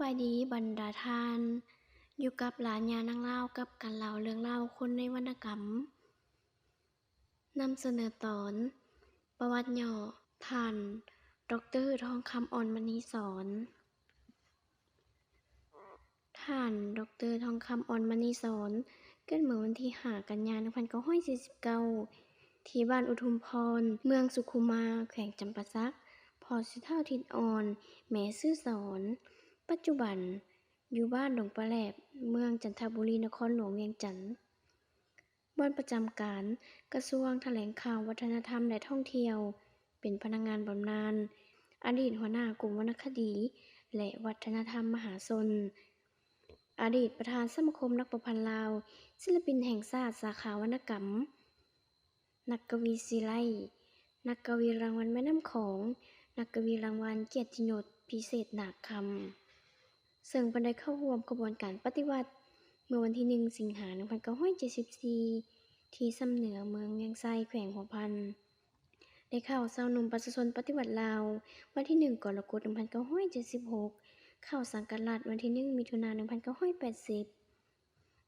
າຍດີບັນດາທ່ານ, ຢູ່ກັບຫຼານຍ່ານາງລາວ ກັບການເລົ່າເລື່ອງລາວຄົນໃນວັນນະກຳ. ນຳສະເໜີຕອນ ປະຫວັດຫຍໍ້ ທ່ານ ດອກເຕີ ທອງຄຳ ອ່ອນມະນີສອນ. ທ່ານ ດອກເຕີ ທອງຄຳ ອ່ອນມະນີສອນ ເກີດເມື່ອວັນທີຫ້າ ກັນຍາ ໜຶ່ງພັນເກົ້າຮ້ອຍສີ່ສິບເກົ້າ ທີ່ບ້ານອຸທຸມພອນ ເມືອງສຸຂຸມາ ແຂວງຈຳປາສັກ, ພໍ່ຊື່ທ້າວ ທິດອ່ອນ, ແມ່ຊື່ສອນ, ປັດຈຸບັນຢູ່ບ້ານດົງປາແຫຼບ ເມືອງຈັນທະບູລີ ນະຄອນຫຼວງວຽງຈັນ. ບ່ອນປະຈຳການ ກະຊວງຖະແຫຼງຂ່າວ ວັດທະນະທຳ ແລະ ທ່ອງທ່ຽວ, ເປັນພະນັກງານບຳນານ, ອະດີດຫົວໜ້າກົມວັນນະຄະດີ ແລະ ວັດທະນະທຳມະຫາຊົນ, ອະດີດປະທານສະມາຄົມນັກປະພັນລາວ, ສິລະປິນແຫ່ງຊາດສາຂາວັນນະກຳ, ນັກກະວີຊີໄລ, ນັກກະວີລາງວັນແມ່ນ້ຳຂອງ, ນັກກະວີລາງວັນກຽດຕິຍົດພິເສດນາກຄຳ. ເຊິ່ງເພິ່ນໄດ້ເຂົ້າຮ່ວມຂະບວນການປະຕິວັດເມື່ອວັນທີໜຶ່ງ ສິງຫາ ໜຶ່ງພັນເກົ້າຮ້ອຍເຈັດສິບສີ່ ທີ່ຊຳເໜືອ ເມືອງວຽງໄຊ ແຂວງຫົວພັນ, ໄດ້ເຂົ້າເຊົາໜຸ່ມປະຊາຊົນປະຕິວັດລາວ ວັນທີໜຶ່ງ ກໍລະກົດ ໜຶ່ງພັນເກົ້າຮ້ອຍເຈັດສິບຫົກ, ເຂົ້າສັງກັດລັດ ວັນທີໜຶ່ງ ມິຖຸນາ ໜຶ່ງພັນເກົ້າຮ້ອຍແປດສິບ,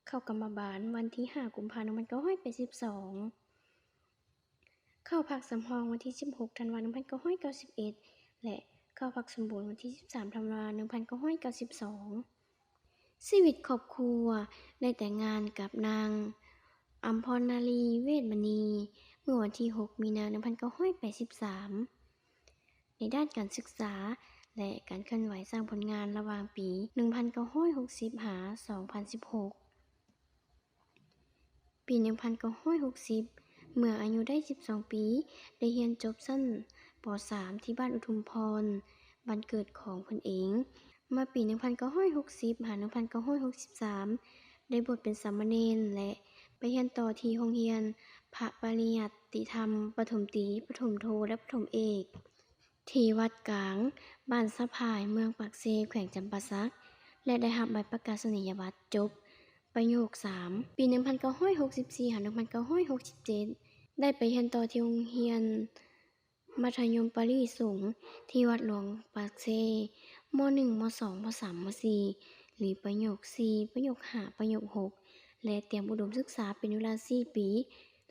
ເຂົ້າກຳມະບານ ວັນທີຫ້າ ກຸມພາ ໜຶ່ງພັນເກົ້າຮ້ອຍແປດສິບສອງ. ເຂົ້າພັກສຳຮອງວັນທີສິບຫົກ ທັນວາ ໜຶ່ງພັນເກົ້າຮ້ອຍເກົ້າສິບເອັດ ແລະ ເຂົ້າພັກສົມບູນວັນທີສິບສາມ ທັນວາ ໜຶ່ງພັນເກົ້າຮ້ອຍເກົ້າສິບສອງ. ຊີວິດຄອບຄົວ ໄດ້ແຕ່ງງານກັບນາງ ອຳພອນນາລີ ເວດມະນີ ເມື່ອວັນທີຫົກ ມີນາ ໜຶ່ງພັນເກົ້າຮ້ອຍແປດສິບສາມ. ໃນດ້ານການສຶກສາ ແລະ ການເຄື່ອນໄຫວສ້າງຜົນງານລະຫວ່າງປີ ໜຶ່ງພັນເກົ້າຮ້ອຍຫົກສິບ ຫາ ສອງພັນສິບຫົກ. ປີໜຶ່ງພັນເກົ້າຮ້ອຍຫົກສິບ ເມື່ອອາຍຸໄດ້ສິບສອງປີ ໄດ້ຮຽນຈົບຊັ້ນ ປໍສາມ ທີ່ບ້ານອຸທຸມພອນ ບ້ານເກີດຂອງເພິ່ນເອງ. ມາປີໜຶ່ງພັນເກົ້າຮ້ອຍຫົກສິບ ຫາ ໜຶ່ງພັນເກົ້າຮ້ອຍຫົກສິບສາມ ໄດ້ບວດເປັນສາມະເນນ ແລະ ໄປຮຽນຕໍ່ທີ່ໂຮງຮຽນພະປະລິຍັດຕິທຳ ປະຖົມຕີ, ປະຖົມໂທ ແລະ ປະຖົມເອກ ທີ່ວັດກາງ ບ້ານສະພາຍ ເມືອງປາກເຊ ແຂວງຈຳປາສັກ ແລະ ໄດ້ຮັບໃບປະກາສະນີຍະບັດຈົບປະໂຫຍກສາມ. ປີໜຶ່ງພັນເກົ້າຮ້ອຍຫົກສິບສີ່ ຫາ ໜຶ່ງພັນເກົ້າຮ້ອຍຫົກສິບເຈັດ ໄດ້ໄປຮຽນຕໍ່ທີ່ໂຮງຮຽນມັດທະຍົມປາລີສົງ ທີ່ວັດຫຼວງປາກເຊ, ມໍໜຶ່ງ, ມໍສອງ, ມໍສາມ, ມໍສີ່ ຫຼື ປະໂຫຍກສີ່, ປະໂຫຍກຫ້າ, ປະໂຫຍກຫົກ ແລະ ຕຽມອຸດົມສຶກສາເປັນເວລາສີ່ປີ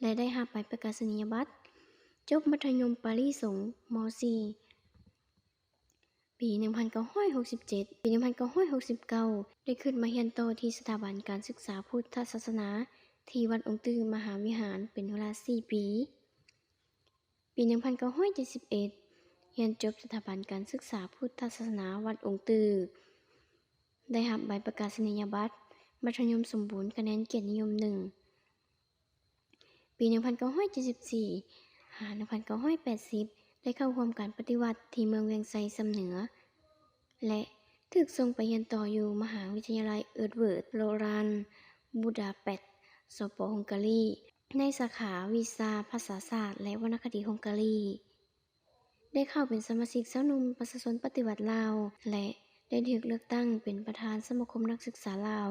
ແລະ ໄດ້ຮັບໃບປະກາສະນີຍະບັດ ຈົບມັດທະຍົມປາລີສົງ ມໍສີ່. ປີໜຶ່ງພັນເກົ້າຮ້ອຍຫົກສິບເຈັດ ປີໜຶ່ງພັນເກົ້າຮ້ອຍຫົກສິບເກົ້າ ໄດ້ຂຶ້ນມາຮຽນຕໍ່ທີ່ສະຖາບັນການສຶກສາພຸດທະສາສະໜາ ທີ່ວັດອົງຕື້ມະຫາວິຫານ ເປັນເວລາສີ່ປີ. ປີໜຶ່ງພັນເກົ້າຮ້ອຍເຈັດສິບເອັດ ຮຽນຈົບສະຖາບັນການສຶກສາພຸດທະສາສະໜາວັດອົງຕື້, ໄດ້ຮັບໃບປະກາສະນີຍະບັດ ມັດທະຍົມສົມບູນ ຄະແນນກຽດນິຍົມໜຶ່ງ. ປີໜຶ່ງພັນເກົ້າຮ້ອຍເຈັດສິບສີ່ ຫາ ໜຶ່ງພັນເກົ້າຮ້ອຍແປດສິບ ໄດ້ເຂົ້າຮ່ວມການປະຕິວັດທີ່ເມືອງວຽງໄຊຊຳເໜືອ ແລະ ຖືກສົ່ງໄປຮຽນຕໍ່ຢູ່ມະຫາວິທະຍາໄລ Edward Loránd Budapest ສປ Hungary ໃນສາຂາວິຊາພາສາສາດ ແລະ ວັນນະຄະດີ Hungary. ໄດ້ເຂົ້າເປັນສະມາຊິກຊາວໜຸ່ມປະຊາຊົນປະຕິວັດລາວ ແລະ ໄດ້ຖືກເລືອກຕັ້ງເປັນປະທານສະມາຄົມນັກສຶກສາລາວ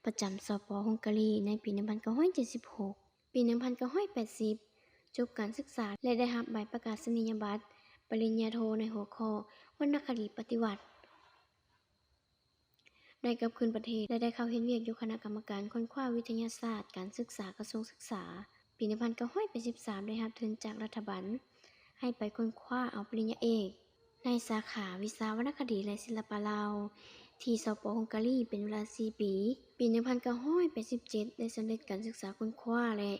ປະຈຳ ສປ Hungary ໃນປີໜຶ່ງພັນເກົ້າຮ້ອຍເຈັດສິບຫົກ. ປີໜຶ່ງພັນເກົ້າຮ້ອຍແປດສິບ ຈົບການສຶກສາ ແລະ ໄດ້ຮັບໃບປະກາສະນີຍະບັດປະລິນຍາໂທ ໃນຫົວຂໍ້ ວັນນະຄະດີປະຕິວັດ. ໄດ້ກັບຄືນປະເທດ ແລະ ໄດ້ເຂົ້າເຮັດວຽກຢູ່ຄະນະກຳມະການຄົ້ນຄວ້າວິທະຍາສາດການສຶກສາ ກະຊວງສຶກສາ. ປີໜຶ່ງພັນເກົ້າຮ້ອຍແປດສິບສາມ ໄດ້ຮັບທຶນຈາກລັດຖະບານໃຫ້ໄປຄົ້ນຄວ້າເອົາປະລິນຍາເອກ ໃນສາຂາວິຊາວັນນະຄະດີ ແລະ ສິລະປະລາວ ທີ່ ສປ Hungary ເປັນເວລາສີ່ປີ. ປີໜຶ່ງພັນເກົ້າຮ້ອຍແປດສິບເຈັດ ໄດ້ສຳເລັດການສຶກສາຄົ້ນຄວ້າ ແລະ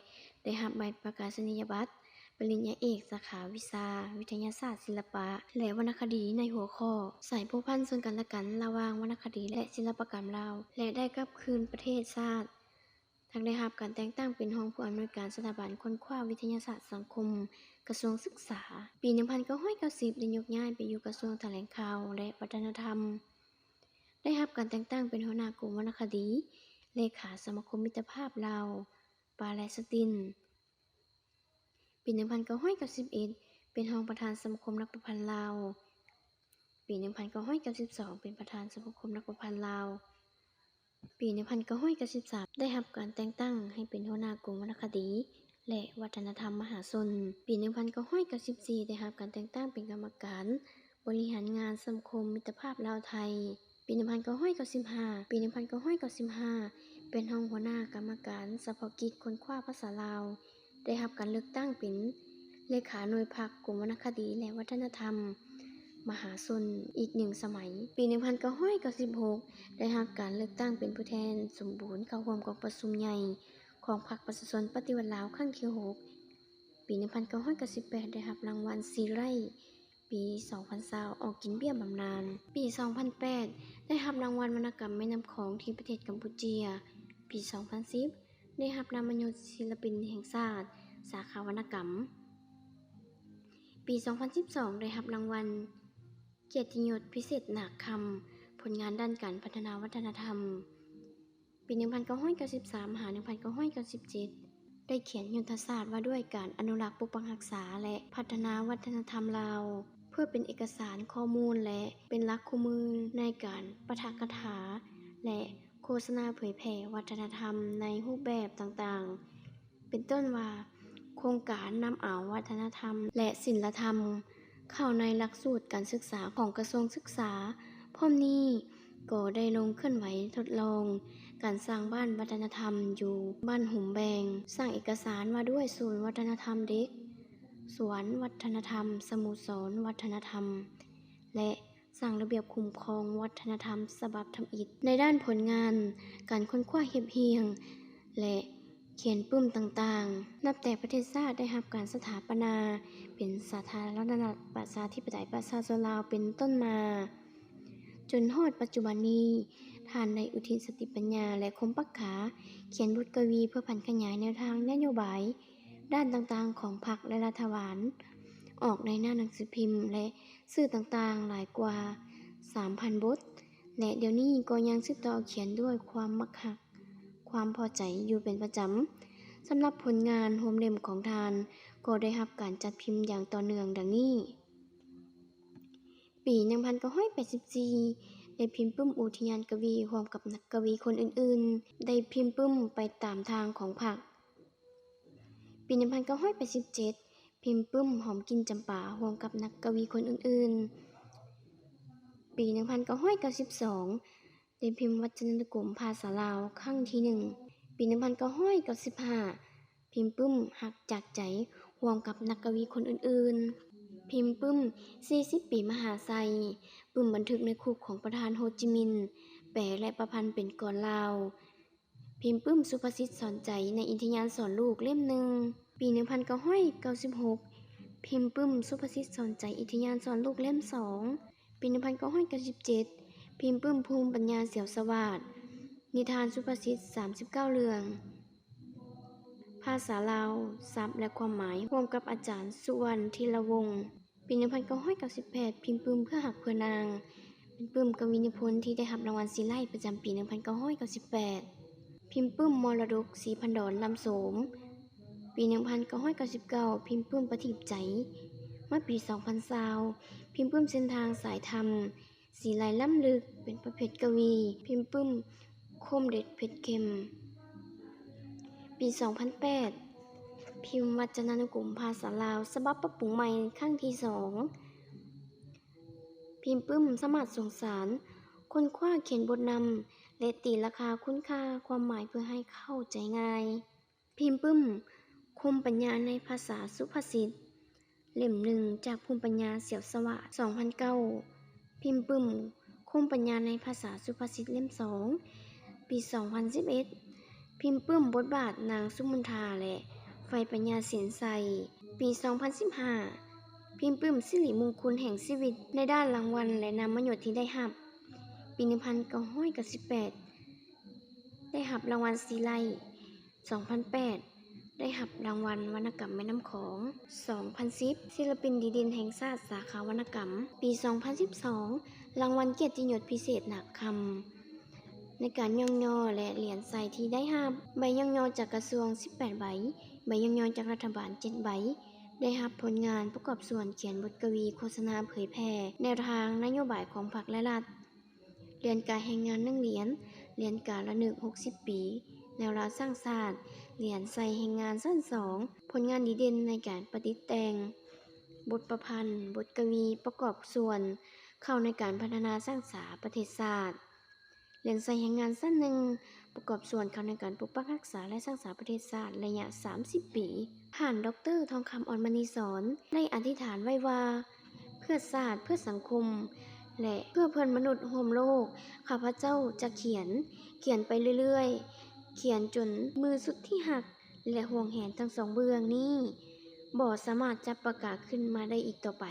ໄດ້ຮັບໃບປະກາສະນີຍະບັດ ປະລິນຍາເອກ ສາຂາວິຊາວິທະຍາສາດສິລະປະ ແລະ ວັນນະຄະດີ ໃນຫົວຂໍ້ ສາຍພົວພັນເຊິ່ງກັນແລະກັນ ລະຫວ່າງວັນນະຄະດີ ແລະ ສິລະປະກຳລາວ ແລະ ໄດ້ກັບຄືນປະເທດຊາດ, ທັງໄດ້ຮັບການແຕ່ງຕັ້ງເປັນຮອງຜູ້ອຳນວຍການສະຖາບັນຄົ້ນຄວ້າວິທະຍາສາດສັງຄົມ ກະຊວງສຶກສາ. ປີໜຶ່ງພັນເກົ້າຮ້ອຍເກົ້າສິບ ໄດ້ຍົກຍ້າຍໄປຢູ່ກະຊວງຖະແຫຼງຂ່າວ ແລະ ວັດທະນະທຳ, ໄດ້ຮັບການແຕ່ງຕັ້ງເປັນຫົວໜ້າກົມວັນນະຄະດີ, ເລຂາສະມາຄົມມິດຕະພາບລາວ ປາແລສະຕິນ. ປີໜຶ່ງພັນເກົ້າຮ້ອຍເກົ້າສິບເອັດ ເປັນຮອງປະທານສະມາຄົມນັກປະພັນລາວ. ປີໜຶ່ງພັນເກົ້າຮ້ອຍເກົ້າສິບສອງ ເປັນປະທານສະມາຄົມນັກປະພັນລາວ. ປີໜຶ່ງພັນເກົ້າຮ້ອຍເກົ້າສິບສາມ ໄດ້ຮັບການແຕ່ງຕັ້ງໃຫ້ເປັນຫົວໜ້າກົມວັນນະຄະດີ ແລະ ວັດທະນະທຳມະຫາຊົນ. ປີໜຶ່ງພັນເກົ້າຮ້ອຍເກົ້າສິບສີ່ ໄດ້ຮັບການແຕ່ງຕັ້ງເປັນກຳມະການບໍລິຫານງານສະມາຄົມມິດຕະພາບລາວໄທ. ປີໜຶ່ງພັນເກົ້າຮ້ອຍເກົ້າສິບຫ້າ ປີໜຶ່ງພັນເກົ້າຮ້ອຍເກົ້າສິບຫ້າ ເປັນຮອງຫົວໜ້າກຳມະການສະເພາະກິດຄົ້ນຄວ້າພາສາລາວ, ໄດ້ຮັບການເລືອກຕັ້ງເປັນເລຂາໜ່ວຍພັກ ກົມວັນນະຄະດີ ແລະ ວັດທະນະທຳມະຫາຊົນອີກໜຶ່ງສະໄໝ. ປີໜຶ່ງພັນເກົ້າຮ້ອຍເກົ້າສິບຫົກ ໄດ້ຮັບການເລືອກຕັ້ງເປັນຜູ້ແທນສົມບູນເຂົ້າຮ່ວມກອງປະຊຸມໃຫຍ່ຂອງພັກປະຊາຊົນປະຕິວັດລາວຄັ້ງທີຫົກ. ປີໜຶ່ງພັນເກົ້າຮ້ອຍເກົ້າສິບແປດ ໄດ້ຮັບລາງວັນຊີໄລ ປີສອງພັນຊາວ ອອກກິນເບ້ຍບຳນານ. ປີສອງພັນແປດ ໄດ້ຮັບລາງວັນວັນນະກຳແມ່ນ້ຳຂອງທີ່ປະເທດກຳປູເຈຍ. ປີສອງພັນສິບ ໄດ້ຮັບນາມມະຍົດສິນລະປິນແຫ່ງຊາດ ສາຂາວັນນະກຳ. ປີສອງພັນສິບສອງ ໄດ້ຮັບລາງວັນກຽດຕິຍົດພິເສດໜາກຄຳ ຜົນງານດ້ານການພັດທະນາວັດທະນະທຳ. ປີໜຶ່ງພັນເກົ້າຮ້ອຍເກົ້າສິບສາມ ຫາ ໜຶ່ງພັນເກົ້າຮ້ອຍເກົ້າສິບເຈັດ ໄດ້ຂຽນຍຸດທະສາດວ່າດ້ວຍການອະນຸລັກ, ປົກປັກຮັກສາ ແລະ ພັດທະນາວັດທະນະທຳລາວ ເພື່ອເປັນເອກະສານຂໍ້ມູນ ແລະ ເປັນຫຼັກຄູ່ມືໃນການປາຖະກະຖາ ແລະ ໂຄສະນາເຜີຍແຜ່ວັດທະນະທຳໃນຮູບແບບຕ່າງໆ ເປັນຕົ້ນວ່າ ໂຄງການນຳເອົາວັດທະນະທຳ ແລະ ສິນລະທຳ ເຂົ້າໃນຫຼັກສູດການສຶກສາຂອງກະຊວງສຶກສາ. ພ້ອມນີ້ກໍໄດ້ລົງເຄື່ອນໄຫວທົດລອງການສ້າງບ້ານວັດທະນະທຳຢູ່ບ້ານຫຸມແບງ, ສ້າງເອກະສານວ່າດ້ວຍສູນວັດທະນະທຳເດັກ, ສວນວັດທະນະທຳ, ສະໂມສອນວັດທະນະທຳ ແລະ ສ້າງລະບຽບຄຸ້ມຄອງວັດທະນະທຳສະບັບທຳອິດ. ໃນດ້ານຜົນງານການຄົ້ນຄວ້າຮຽບຮຽງ ແລະ ຂຽນປຶ້ມຕ່າງໆ, ນັບແຕ່ປະເທດຊາດໄດ້ຮັບການສະຖາປະນາເປັນສາທາລະນະລັດປະຊາທິປະໄຕປະຊາຊົນລາວເປັນຕົ້ນມາ, ຈົນຮອດປັດຈຸບັນນີ້, ທ່ານໄດ້ອຸທິດສະຕິປັນຍາ ແລະ ຄວາມປັກຂາ ຂຽນບົດກະວີເພື່ອຜັນຂະຫຍາຍແນວທາງນະໂຍບາຍດ້ານຕ່າງໆຂອງພັກ ແລະ ລັດຖະບານ ອອກໃນໜ້າໜັງສືພິມ ແລະ ສື່ຕ່າງໆຫຼາຍກວ່າສາມພັນບົດ ແລະ ດຽວນີ້ກໍຍັງສືບຕໍ່ຂຽນດ້ວຍຄວາມມັກຮັກ, ຄວາມພໍໃຈຢູ່ເປັນປະຈຳ. ສຳລັບຜົນງານໂຮມເຫຼັ້ມຂອງທ່ານ ກໍໄດ້ຮັບການຈັດພິມຢ່າງຕໍ່ເນື່ອງດັ່ງນີ້: ປີໜຶ່ງພັນເກົ້າຮ້ອຍແປດສິບສີ່ ໄດ້ພິມປຶ້ມອຸທິຍານກະວີຮ່ວມກັບນັກກະວີຄົນອື່ນໆ, ໄດ້ພິມປຶ້ມໄປຕາມທາງຂອງພັກ. ປີໜຶ່ງພັນເກົ້າຮ້ອຍແປດສິບເຈັດ ພິມປຶ້ມຫອມກິ່ນຈຳປາຮ່ວມກັບນັກກະວີຄົນອື່ນໆ. ປີໜຶ່ງພັນເກົ້າຮ້ອຍເກົ້າສິບສອງ ໄດ້ພິມວັດຈະນານຸກົມພາສາລາວຄັ້ງທີໜຶ່ງ. ປີໜຶ່ງພັນເກົ້າຮ້ອຍເກົ້າສິບຫ້າ ພິມປຶ້ມຮັກຈາກໃຈຮ່ວມກັບນັກກະວີຄົນອື່ນໆ. ພິມປຶ້ມສີ່ສິບປີມະຫາໄຊ, ປຶ້ມບັນທຶກໃນຄຸກຂອງປະທານໂຮຈິມິນ, ແປ ແລະ ປະພັນເປັນກອນລາວ. ພິມປຶ້ມສຸພາສິດສອນໃຈໃນອິດທິຍານສອນລູກເຫຼັ້ມໜຶ່ງ. ປີໜຶ່ງພັນເກົ້າຮ້ອຍເກົ້າສິບຫົກ ພິມປຶ້ມສຸພາສິດສອນໃຈອິດທິຍານສອນລູກເຫຼັ້ມສອງ. ປີໜຶ່ງພັນເກົ້າຮ້ອຍເກົ້າສິບເຈັດ ພິມປຶ້ມພູມປັນຍາສຽວສະຫວາດ, ນິທານສຸພາສິດສາມສິບເກົ້າເລື່ອງ, ພາສາລາວ, ສັບ ແລະ ຄວາມໝາຍ ຮ່ວມກັບອາຈານ ສຸວັນ ທີລະວົງ. ປີໜຶ່ງພັນເກົ້າຮ້ອຍເກົ້າສິບແປດ ພິມປຶ້ມເພື່ອຮັກເພື່ອນາງ ເປັນປຶ້ມກະວີນິພົນທີ່ໄດ້ຮັບລາງວັນຊີໄລປະຈຳປີໜຶ່ງພັນເກົ້າຮ້ອຍເກົ້າສິບແປດ. ພິມປຶ້ມມໍລະດົກສີພັນດອນ ລຳໂສມ ປີໜຶ່ງພັນເກົ້າຮ້ອຍເກົ້າສິບເກົ້າ ພິມປຶ້ມປະທີບໃຈ. ມາປີສອງພັນຊາວ ພິມປຶ້ມເສັ້ນທາງສາຍທຳສີໄລລ້ຳເລິກ ເປັນປະເພດກະວີ, ພິມປຶ້ມ ຄົມເດັດເຜັດເຄັມ. ປີສອງພັນແປດ ພິມວັດຈະນານຸກົມພາສາລາວ ສະບັບປັບປຸງໃໝ່ຄັ້ງທີສອງ. ພິມປຶ້ມສາມາດສົງສານ, ຄົ້ນຄວ້າຂຽນບົດນຳ ແລະ ຕີລາຄາຄຸນຄ່າຄວາມໝາຍເພື່ອໃຫ້ເຂົ້າໃຈງ່າຍ. ພິມປຶ້ມ ຄົມປັນຍາໃນພາສາສຸພາສິດ ເຫຼັ້ມໜຶ່ງ ຈາກພູມປັນຍາສຽວສະຫວາດ ສອງພັນເກົ້າ. ພິມປຶ້ມ ຄົມປັນຍາໃນພາສາສຸພາສິດ ເຫຼັ້ມສອງ ປີສອງພັນສິບເອັດ. ພິມປຶ້ມບົດບາດນາງສຸມົນທາ ແລະ ໄຟປັນຍາສິນໄຊ ປີສອງພັນສິບຫ້າ. ພິມປຶ້ມສິລິມຸງຄຸນແຫ່ງຊີວິດ ໃນດ້ານລາງວັນ ແລະ ນາມມະຍົດທີ່ໄດ້ຮັບ ປີໜຶ່ງພັນເກົ້າຮ້ອຍເກົ້າສິບແປດ ໄດ້ຮັບລາງວັນຊີໄລ. ສອງພັນແປດ ໄດ້ຮັບລາງວັນວັນນະກຳແມ່ນ້ຳຂອງ. ສອງພັນສິບ ສິລະປິນດີເດັ່ນແຫ່ງຊາດສາຂາວັນນະກຳ. ປີສອງພັນສິບສອງ ລາງວັນກຽດຕິຍົດພິເສດໜາກຄຳ ໃນການຍ້ອງຍໍ ແລະ ຫຼຽນໄຊທີ່ໄດ້ຮັບ. ໃບຍ້ອງຍໍຈາກກະຊວງສິບແປດໃບ, ໃບຍ້ອງຍໍຈາກລັດຖະບານເຈັດໃບ. ໄດ້ຮັບຜົນງານປະກອບສ່ວນຂຽນບົດກະວີໂຄສະນາເຜີຍແຜ່ແນວທາງນະໂຍບາຍຂອງພັກ ແລະ ລັດ. ຫຼຽນກາແຮງງານໜຶ່ງຫຼຽນ, ຫຼຽນກາລະນຶກຫົກສິບປີແນວລາວສ້າງຊາດ, ຫຼຽນໄຊແຮງງານຊັ້ນສອງ, ຜົນງານດີເດັ່ນໃນການປະດິດແຕ່ງບົດປະພັນ, ບົດກະວີປະກອບສ່ວນ ເຂົ້າໃນການພັດທະນາສ້າງສາປະເທດຊາດ ແລະໃສ່ແຮງງານຊັ້ນໜຶ່ງປະກອບສ່ວນເຂົ້າໃນການປົກປັກຮັກສາ ແລະສ້າງສາປະເທດຊາດໄລຍະສາມສິບປີ. ທ່ານ ດຣ. ທອງຄຳ ອ່ອນມະນີສອນ ໄດ້ອະທິຖານໄວ້ວ່າ ເພື່ອຊາດ, ເພື່ອສັງຄົມ ແລະ ເພື່ອເພື່ອນມະນຸດຮ່ວມໂລກ, ຂ້າພະເຈົ້າຈະຂຽນ, ຂຽນໄປເລື້ອຍໆ, ຂຽນຈົນມືສຸດທີ່ຮັກ ແລະ ຫວງແຫນທັງສອງເບື້ອງນີ້ບໍ່ສາມາດຈັບປາກກາຂຶ້ນມາໄດ້ອີກຕໍ່ໄປ.